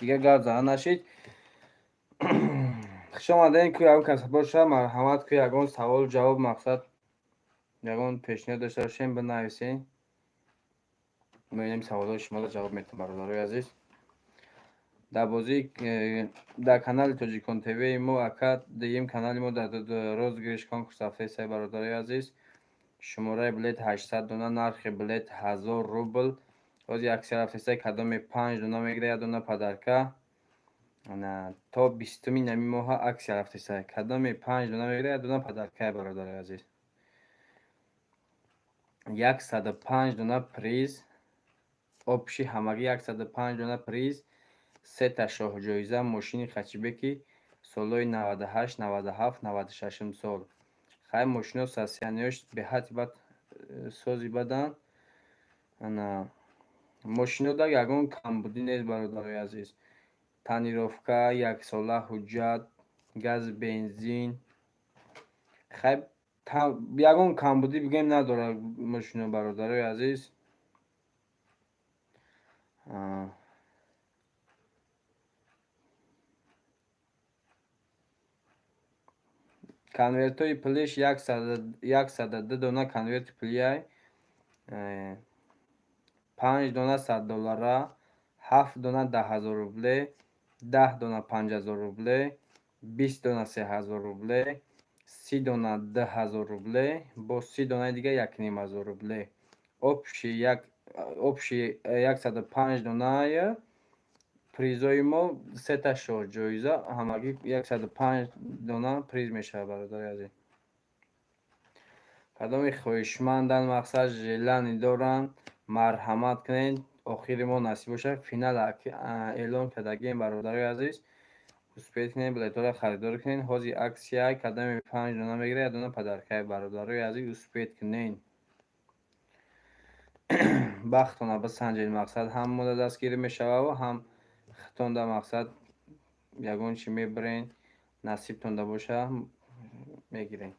Дигар гап зада нашид. Хуш омадем, ку ягон кас боша, марҳамат, ку ягон савол ҷавоб, мақсад ягон пешниҳод дошта бошем, бинависем. Мебинем, саволҳои шуморо ҷавоб метам, бародарои азиз. Дар бозӣ дар канали Тоҷикон ТВ мо, ака, дуюм канали мо дар розыгрыш конкурс рафтаистай, бародарои азиз. Шумораи билет 800 дона, нархи билет 1000 рубл. Ҳозир аксия рафтаистай, кадоме панҷ дона мегирад, як дона подарка. То 20-уми нами моҳа аксия рафтаистай. Кадоме панҷ дона мегирад, як дона подаркае, бародарои азиз. 105 дона приз, общий ҳамагӣ 105 дона приз, сета шоҳҷоиза, мошини хэтчбеки солҳои 98, 97, 96-ум сол. Хай, мошино состояниёш беҳад бад, сози баданд. Ана мошинода ягон камбудӣ нест, бародарои азиз. Тонировка, яксола ҳуҷҷат, газ, бензин. Хай, ягон камбудӣ бигӯем надорад мошино, бародарои азиз. Конвертҳои пулиш 102 дона конверти пулиай, панҷ дона 100 доллара, ҳафт дона 10 000 рубле, 10 дона 5000 рубле, 20 дона 3000 рубле, 30 дона 2000 рубле, бо 30 донаи дига 1500 рубле. Общий 105 донаи призои мо, сета шоҳҷоиза, ҳамагӣ 105 дона приз мешавад, бародари азиз. Кадоме хоҳишманданд, мақсад желание доранд, марҳамат кунед. Охири моҳ насиб бошад, финал эълон кардагием, бародарои азиз. Успеть кунед, билетҳоро харидорӣ кунед. Ҳозир аксия, кадоме панҷ дона мегирад, як дона подаркае, бародарои азиз, успеть кунед. Бахтона бисанҷед, мақсад ҳам мода дастгирӣ мешававу ҳам худтонда, мақсад ягон чи мебарен, насибтонда боша, мегирен.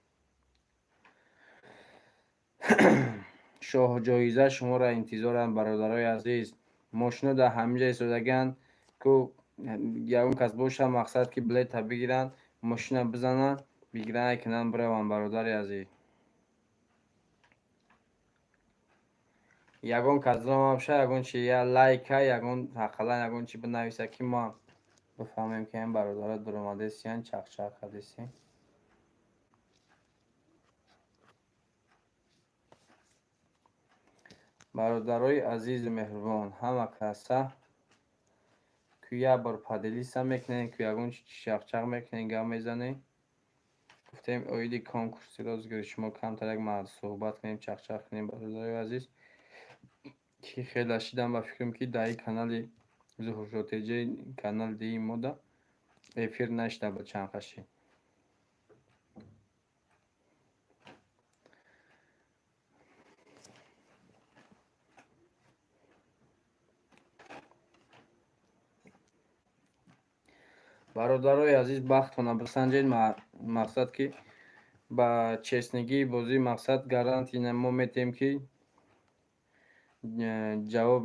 Шоҳҷоиза шуморо интизоранд, бародарои азиз. Мошино дар ҳамин ҷа истодагианд, ку ягон кас боша, мақсад ки билета бигиранд, мошина бизананд, бигиранд, кунанд, бираванд, бародари азиз. Ягон кас боша, ягон чи, я лайка, ягон ақаллан ягон чи бинависа, ки мо бифаҳмем, ки ин бародаро дуромадесиян, чақчақ кардесем. Бародарои азизу меҳрубон, ҳама каса ку як бор поделиться мекунем, ку ягон чи чақчақ мекунем, гап мезанем. Гуфтем, оиди конкурси розыгрыши шумо камтар як суҳбат кунем, чақчақ кунем, бародарои азиз, ки хеле шидам ба фикрам, ки дар ин канали Зуҳуршо ТЖ, канали дии мода эфир нашида буд чанд қаши. Бародарои азиз, бахтона бисанҷед, мақсад ки ба честнигии бозӣ, мақсад гарантия мо метиҳем, ки ҷавоб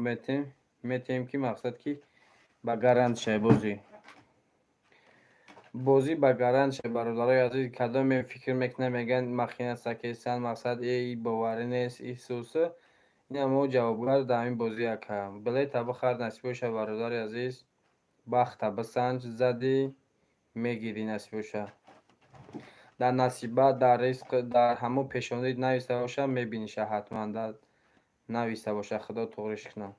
метиҳем, ки мақсад ки ба гарант шавад бозӣ. Бозӣ ба гарант шавад, бародарои азиз. Кадоме фикр мекунанд, мегӯянд, махинаса кесан, мақсад и боварӣ нест, исуса, ина мо ҷавобгар дар ҳамин бозӣ, ака. Билета бихар, насиб бошад, бародари азиз, бахта бисанҷ, задӣ, мегирӣ, насиб бошад. Дар насиба, дар ризқ, дар ҳамон пешонаи нависта бошад, мебиниша ҳатман, дар нависта бошад, худо туғриш кунад.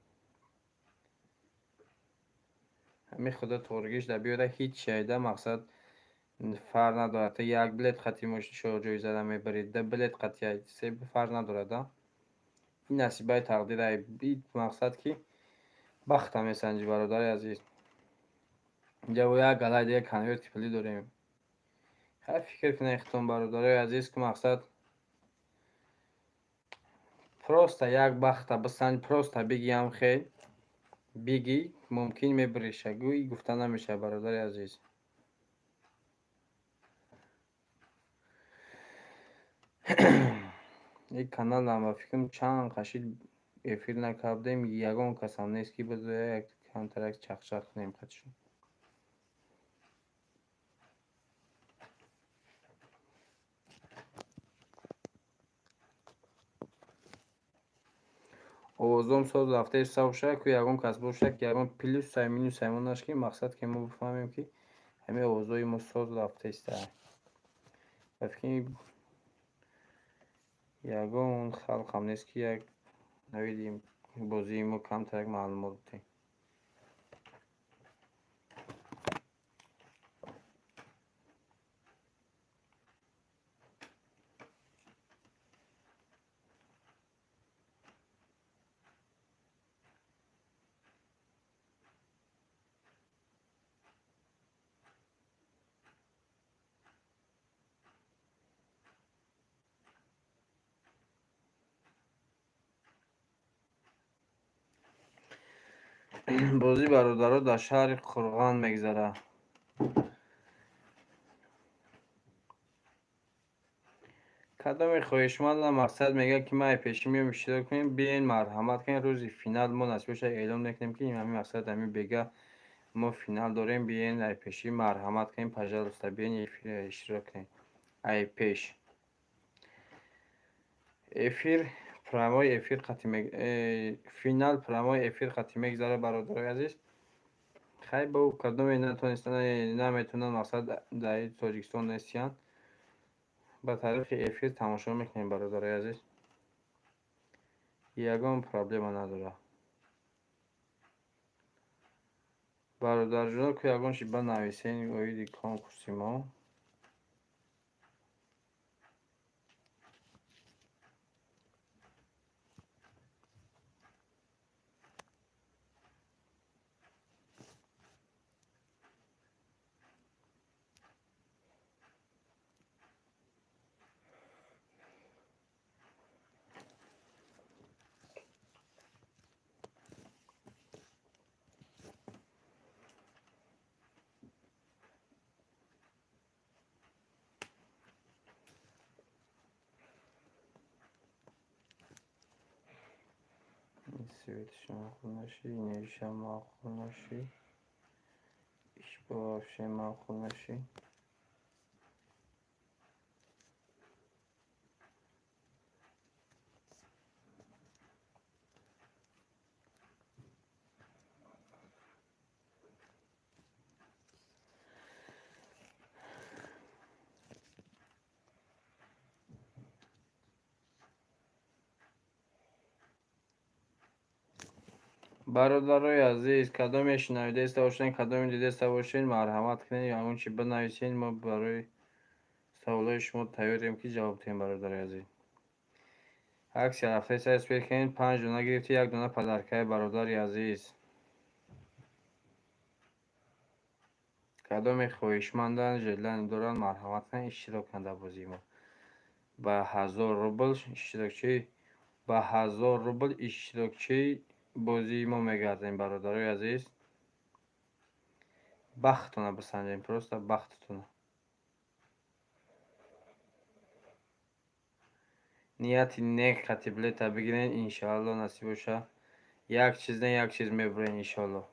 Ҳамин худо туғригиш дар биёра, ҳеҷ шайда, мақсад фарқ надорад. Ту як билет қати шоҳҷоизара мебарӣ, ду билет қати, се, фарқ надорад. Ин насибаи тақдира, мақсад ки бахта месанҷӣ, бародари азиз. Инҷа бо як галаи дига конверти пулӣ дорем. Хай, фикр кунед худтон, бародарои азиз, ки мақсад просто як бахта бисанҷ, просто бигиам, хел бигӣ, мумкин мебариша, гӯй гуфта намешавад, бародари азиз. Ин каналам, ба фикрам, чанд қашид эфир накардем, ягон касам нест, ки як Камтарак чақчақ кунем қатишон. Овоздом соз рафтаи боша, ку ягон кас боша, ки ягон плюсай минусай мо наш, ки мақсад, ки мо бифаҳмем, ки ҳамин овозҳои мо соз рафтаиста. Ба фикри ягон халқам нест, ки як навиди бозии мо камтарак маълумот бидиҳем. Бозӣ, бародаро, дар шаҳри Қурғон мегзарад. Кадоме хоҳишмандам, мақсад, мегӯяд, ки ман ай пешӣ меоем, иштирок кунем, биёен, марҳамат кунед. Рӯзи финал мо насиб бошад, эълон мекунем, ки ҳамин мақсад, ҳамин бега мо финал дорем, биёен ай пешӣ, марҳамат кунед, пожалуйста, биёен, иштирок кунед ай пеш. Эфир, прямой эфир қати, финал прямой эфир қати мегзарад, бародарои азиз. Хай, бо кадоме натонистан, наметавонанд, мақсад, дар Тоҷикистон нестиянд, ба тариқи эфир тамошо мекунем, бародарои азиз, ягон проблема надорад. Бародарҷоно, ку ягон чи банависен оиди конкурси мо. Светиш маъқул нашӣ, инешам маъқул нашӣ, иш вообще маъқул нашӣ. Бародарои азиз, кадоме шунавидаиста бошед, кадоме дидаиста бошед, марҳамат кунед, ягон чи бинависед, мо барои саволҳои шумо тайёрем, ки ҷавоб диҳем, бародарои азиз. Акция рафтаиста, успеть кунед, панҷ дона гирифти, як дона подаркаи, бародари азиз. Кадоме хоҳишманданд, желание доранд, марҳамат кунед, иштирок кунанд дар бозии мо. Ба 1000 рубл иштирокчӣ, ба 1000 рубл иштирокчии бозии мо мегардем, бародарои азиз. Бахтона бисанҷем, просто бахтатона. Нияти нек қати билета бигирен, иншоалло, насиб боша, як чиз не, як чиз мебурен, иншоалло.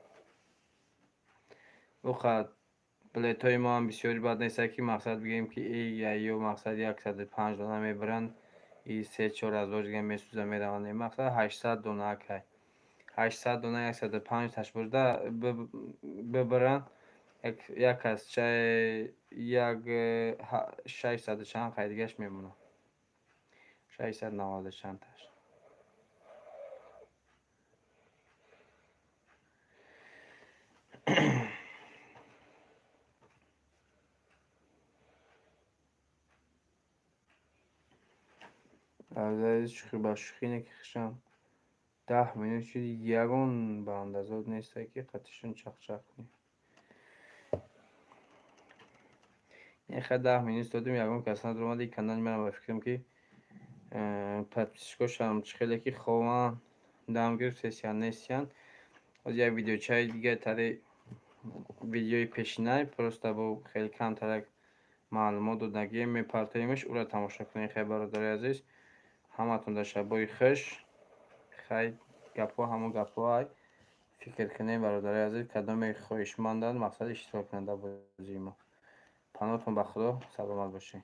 Уқа билетҳои мо ҳам бисёри бад нестад, ки мақсад бигӯем, ки ё мақсад 105 дона мебаранд и се чор ҳазор дига месӯза мераванд. Мақсад, 800 дона акай. 800 дона 105 таш бурда бибаранд, як кас як 600 чанд қай дигаш мемонад. 690 чанд таш. Шӯхӣ ба шӯхӣ не, ки хушам 10 минут шуд, ягон баандазот нестае, ки қатишон чақчақ кунем. Ехай, 10 минут додем, ягон кас надоромад. И канали манам, ба фикрам, ки подписчикошам чӣ хеле ки хованд, дам гирифтесиян, нестиян. Ҳозир як видеочаи дига тари видеои пешинай, просто бо хеле камтарак маълумот додагием, мепартоемш, ӯро тамошо кунед. Хай, бародари азиз, ҳаматон дар шабои хуш. Хай, гапҳо ҳамон гапҳо ай. Фикр кунем, бародарои азиз, кадоме хоҳишманданд, мақсад, иштирок кунанд дар бозии мо. Паноҳтон ба Худо, саломат бошед.